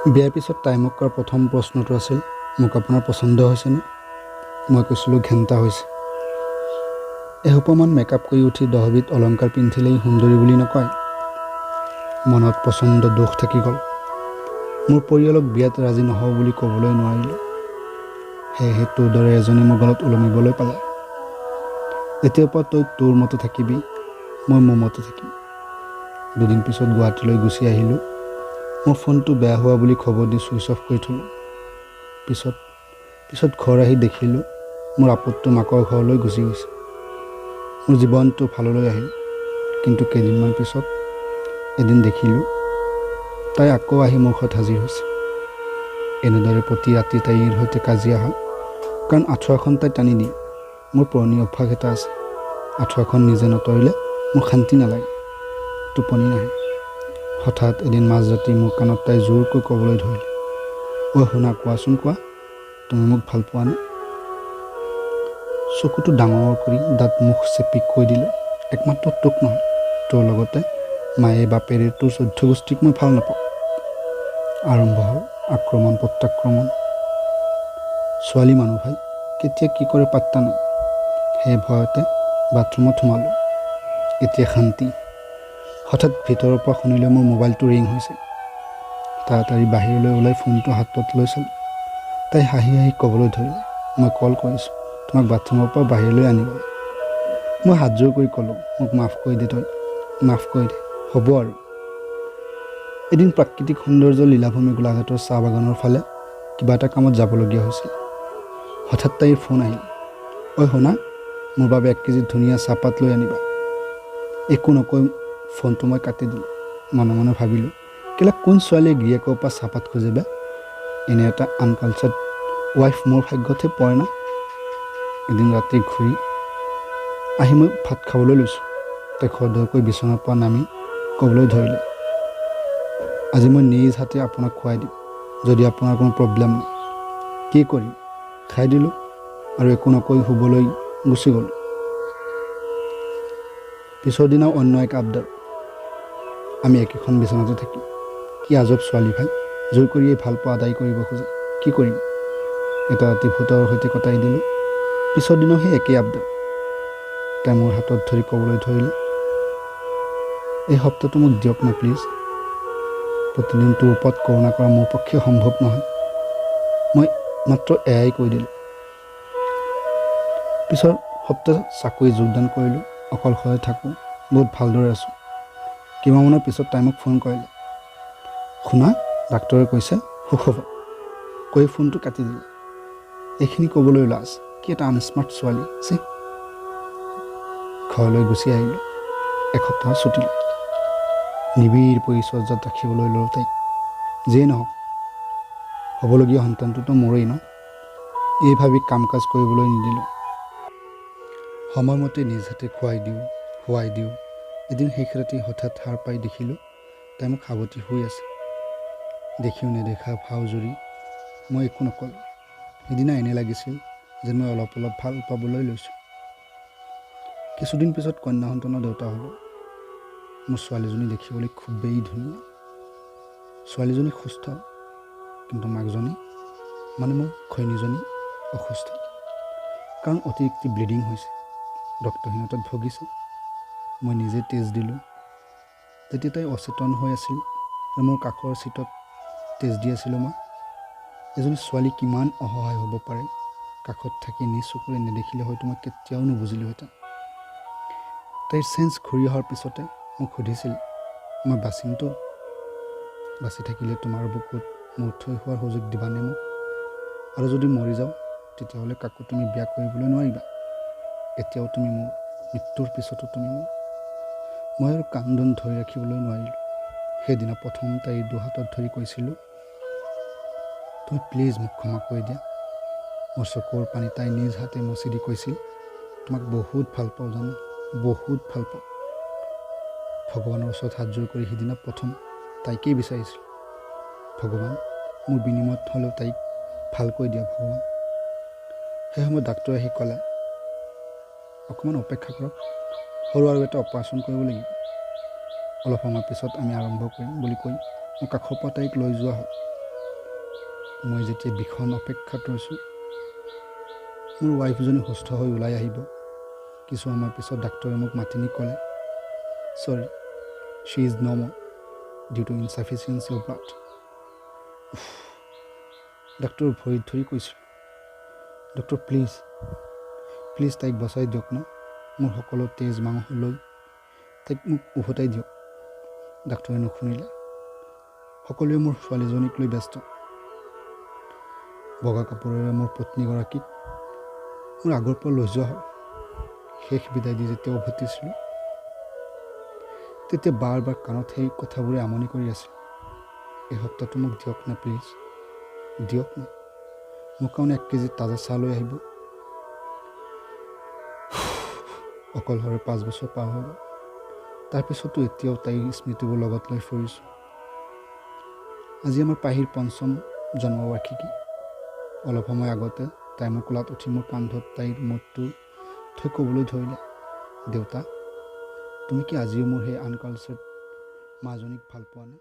বিয়াৰ পিছত তাই মোক কৰা প্ৰথম প্ৰশ্নটো আছিল, মোক আপোনাৰ পচন্দ হৈছেনে? মই কৈছিলোঁ, ঘেণ্টা হৈছে। এসোপামান মেকআপ কৰি উঠি 10বিধ অলংকাৰ পিন্ধিলেই সুন্দৰী বুলি নকয়। মনত প্ৰচণ্ড দুখ থাকি গ'ল। মোৰ পৰিয়ালক বিয়াত ৰাজি নহওঁ বুলি ক'বলৈ নোৱাৰিলোঁ। সেয়েহে তোৰ দৰে এজনী মোৰ গলত ওলমিবলৈ পালে। এতিয়াৰ পৰা তই তোৰ মতে থাকিবি, মই মোৰ মতে থাকিম। দুদিন পিছত গুৱাহাটীলৈ গুচি আহিলোঁ। মোৰ ফোনটো বেয়া হোৱা বুলি খবৰ দি ছুইচ অফ কৰি থ'লোঁ। পিছত পিছত ঘৰ আহি দেখিলোঁ, মোৰ আপদটো মাকৰ ঘৰলৈ গুচি গৈছে। মোৰ জীৱনটো ভাললৈ আহিল। কিন্তু কেইদিনমান পিছত এদিন দেখিলোঁ, তাই আকৌ আহি মোৰ ঘৰত হাজিৰ হৈছে। এনেদৰে প্ৰতি ৰাতি তাইৰ সৈতে কাজিয়া হয়, কাৰণ আঁঠুৱাখন তাই টানি দিয়ে। মোৰ পুৰণি অভ্যাস এটা আছে, আঁঠুৱাখন নিজে নতৰিলে মোৰ শান্তি নালাগে, টোপনি নাহে। হঠাৎ এদিন মাজৰাতি মোৰ কাণত তাই জোৰকৈ ক'বলৈ ধৰিলে, ঐ শুনা, কোৱাচোন কোৱা, তুমি মোক ভাল পোৱানে? চকুটো ডাঙৰ কৰি দাঁত মুখ চেপি কৈ দিলোঁ, একমাত্ৰ তোক নহয়, তোৰ লগতে মায়ে বাপেৰে তোৰ 14 গোষ্ঠীক মই ভাল নাপাওঁ। আৰম্ভ হ'ল আক্ৰমণ প্ৰত্যাক্ৰমণ। ছোৱালী মানুহ ভাই, কেতিয়া কি কৰে পাত্তা নাই। সেই ভয়তে বাথৰুমত সোমালোঁ। এতিয়া শান্তি। হঠাৎ ভিতৰৰ পৰা শুনিলে মোৰ মোবাইলটো ৰিং হৈছে। তাড়াতাড়ি বাহিৰলৈ ওলাই ফোনটো হাতত লৈ চালোঁ। তাই হাঁহি হাঁহি ক'বলৈ ধৰিলে, মই কল কৰিছোঁ তোমাক বাথৰুমৰ পৰা বাহিৰলৈ আনিবলৈ। মই হাতযোৰ কৰি ক'লোঁ, মোক মাফ কৰি দে, তই মাফ কৰি দে, হ'ব আৰু। এদিন প্ৰাকৃতিক সৌন্দৰ্য লীলাভূমি গোলাঘাটৰ চাহ বাগানৰ ফালে কিবা এটা কামত যাবলগীয়া হৈছিল। হঠাৎ তাইৰ ফোন আহিল, ঐ শুনা, মোৰ বাবে 1 কেজি ধুনীয়া চাহপাত লৈ আনিবা। একো নকৈ ফোনটো মই কাটি দিলোঁ। মনে মনে ভাবিলোঁ, কেলা কোন ছোৱালীয়ে গিৰিয়েকৰ পৰা চাহপাত খোজে বে? এনে এটা আনকালচাৰ্ড ৱাইফ মোৰ ভাগ্যতহে পৰে না। এদিন ৰাতি ঘূৰি আহি মই ভাত খাবলৈ লৈছোঁ। তাই খৰধৰকৈ বিচনাৰ পৰা নামি ক'বলৈ ধৰিলে, আজি মই নিজ হাতে আপোনাক খুৱাই দিম, যদি আপোনাৰ কোনো প্ৰব্লেম নাই। কি কৰিম, খাই দিলোঁ আৰু একো নকৈ শুবলৈ গুচি গ'লোঁ। পিছৰ দিনাও অন্য এক আবদাৰ, আমি একেখন বিচনাতে থাকিম। কি আজব ছোৱালী ভাই, জোৰ কৰিয়েই ভাল পোৱা আদায় কৰিব খোজে। কি কৰিম, এটা ৰাতি ভূতৰ সৈতে কটাই দিলোঁ। পিছৰ দিনাও সেই একেই আবদাৰ। তাই মোৰ হাতত ধৰি ক'বলৈ ধৰিলে, এই সপ্তাহটো মোক দিয়ক না প্লিজ। প্ৰতিদিন তোৰ ওপৰত কৰোণা কৰা মোৰ পক্ষে সম্ভৱ নহয়। মই মাত্ৰ এয়াই কৈ দিলোঁ। পিছৰ সপ্তাহ চাকৰি যোগদান কৰিলোঁ। অকলশৰে থাকোঁ, বহুত ভালদৰে আছোঁ। কেইমাহমানৰ পিছত তাই মোক ফোন কৰিলে, শুনা, ডাক্তৰে কৈছে সুখবৰ। কৈ ফোনটো কাটি দিলে। এইখিনি ক'বলৈ লাজ, কি এটা আনস্মাৰ্ট ছোৱালী। চি, ঘৰলৈ গুচি আহিলোঁ। এসপ্তাহ ছুটি লৈ নিবিড় পৰিচৰ্যাত ৰাখিবলৈ ল'লোঁ তাইক। যিয়েই নহওক, হ'বলগীয়া সন্তানটোতো মোৰেই ন। এই ভাবি কাম কাজ কৰিবলৈ নিদিলোঁ। সময়মতে নিজ হাতে খুৱাই দিওঁ, শুৱাই দিওঁ। এদিন শেষ ৰাতি হঠাৎ সাৰ পাই দেখিলোঁ, তাই মোক সাৱটি শুই আছে। দেখিও নেদেখা ভাও জুৰি মই একো নক'লোঁ। সিদিনা এনে লাগিছিল যেন মই অলপ অলপ ভাল পাবলৈ লৈছোঁ। কিছুদিন পিছত কন্যা সন্তানৰ দেউতা হ'লোঁ। মোৰ ছোৱালীজনী দেখিবলৈ খুবেই ধুনীয়া। ছোৱালীজনী সুস্থ, কিন্তু মাকজনী মানে মোৰ ঘৈণীজনী অসুস্থ, কাৰণ অতিৰিক্ত ব্লিডিং হৈছে, ৰক্তহীনতাত ভুগিছে। মই নিজে তেজ দিলোঁ। যেতিয়া তাই অচেতন হৈ আছিল আৰু মোৰ কাষৰ চিটত তেজ দি আছিলোঁ মই। এজনী ছোৱালী কিমান অসহায় হ'ব পাৰে, কাষত থাকি নিজ চকুৰে নেদেখিলে হয়তো মই কেতিয়াও নুবুজিলোহেঁতেন। তাইৰ চেঞ্চ ঘূৰি অহাৰ পিছতে মোক সুধিছিল, মই বাচিমতো? বাচি থাকিলে তোমাৰ বুকুত মূৰ থৈ হোৱাৰ সুযোগ দিবানে মোক? আৰু যদি মৰি যাওঁ, তেতিয়াহ'লে কাকো তুমি বিয়া কৰিবলৈ নোৱাৰিবা। এতিয়াও তুমি মোৰ, মৃত্যুৰ পিছতো তুমি মোৰ। মই আৰু কান্দোন ধৰি ৰাখিবলৈ নোৱাৰিলোঁ। সেইদিনা প্ৰথম তাইৰ দুহাতত ধৰি কৈছিলোঁ, তুমি প্লিজ মোক ক্ষমা কৰি দিয়া। মোৰ চকুৰ পানী তাই নিজ হাতে মচি দি কৈছিল, তোমাক বহুত ভাল পাওঁ জানো, বহুত ভাল পাওঁ। ভগৱানৰ ওচৰত হাতযোৰ কৰি সিদিনা প্ৰথম তাইকেই বিচাৰিছিলোঁ। ভগৱান, মোৰ বিনিময়ত হ'লেও তাইক ভালকৈ দিয়া ভগৱান। সেই সময়ত ডাক্তৰে আহি ক'লে, অকণমান অপেক্ষা কৰক, সৰু আৰু এটা অপাৰেশ্যন কৰিব লাগিব। অলপ সময়ৰ পিছত আমি আৰম্ভ কৰিম বুলি কৈ মোৰ কাষৰ পৰা তাইক লৈ যোৱা হ'ল। মই যেতিয়া ভীষণ অপেক্ষাত ৰৈছোঁ, মোৰ ৱাইফজনী সুস্থ হৈ ওলাই আহিব। কিছু সময়ৰ পিছত ডাক্তৰে মোক মাতি নি ক'লে, "Sorry, she is no more due to insufficiency of blood." ডাক্তৰৰ ভৰিত ধৰি কৈছিলোঁ, "ডক্টৰ, প্লিজ, প্লিজ, তাইক বচাই দিয়ক ন। মোৰ সকলো তেজ মাংস লৈ তাইক মোক উভতাই দিয়ক।" ডাক্তৰে নুশুনিলে। সকলোৱে মোৰ ছোৱালীজনীক লৈ ব্যস্ত। বগা কাপোৰেৰে মোৰ পত্নীগৰাকীক মোৰ আগৰ পৰা লৈ যোৱা হ'ল। শেষ বিদায় দি যেতিয়া উভতিছিলোঁ, তেতিয়া বাৰ বাৰ কাণত সেই কথাবোৰে আমনি কৰি আছিল। "এই সপ্তাহটো মোক দিয়ক না, প্লিজ দিয়ক না। মোৰ কাৰণে 1 কেজি তাজা চাহ লৈ আহিব।" অকলশৰে 5 বছৰ পাৰ হৈ গ'ল। তাৰপিছতো এতিয়াও তাইৰ স্মৃতিবোৰ লগত লৈ ফুৰিছোঁ। আজি আমাৰ পাহিৰ পঞ্চম জন্মবাৰ্ষিকী। অলপ সময় আগতে তাই মোৰ কোলাত উঠি মোৰ কান্ধত তাইৰ মূৰটো থৈ ক'বলৈ ধৰিলে, "দেউতা, তুমি কি আজিও মোৰ সেই আনকালচাৰ্ড মাজনীক ভাল পোৱা নাই?"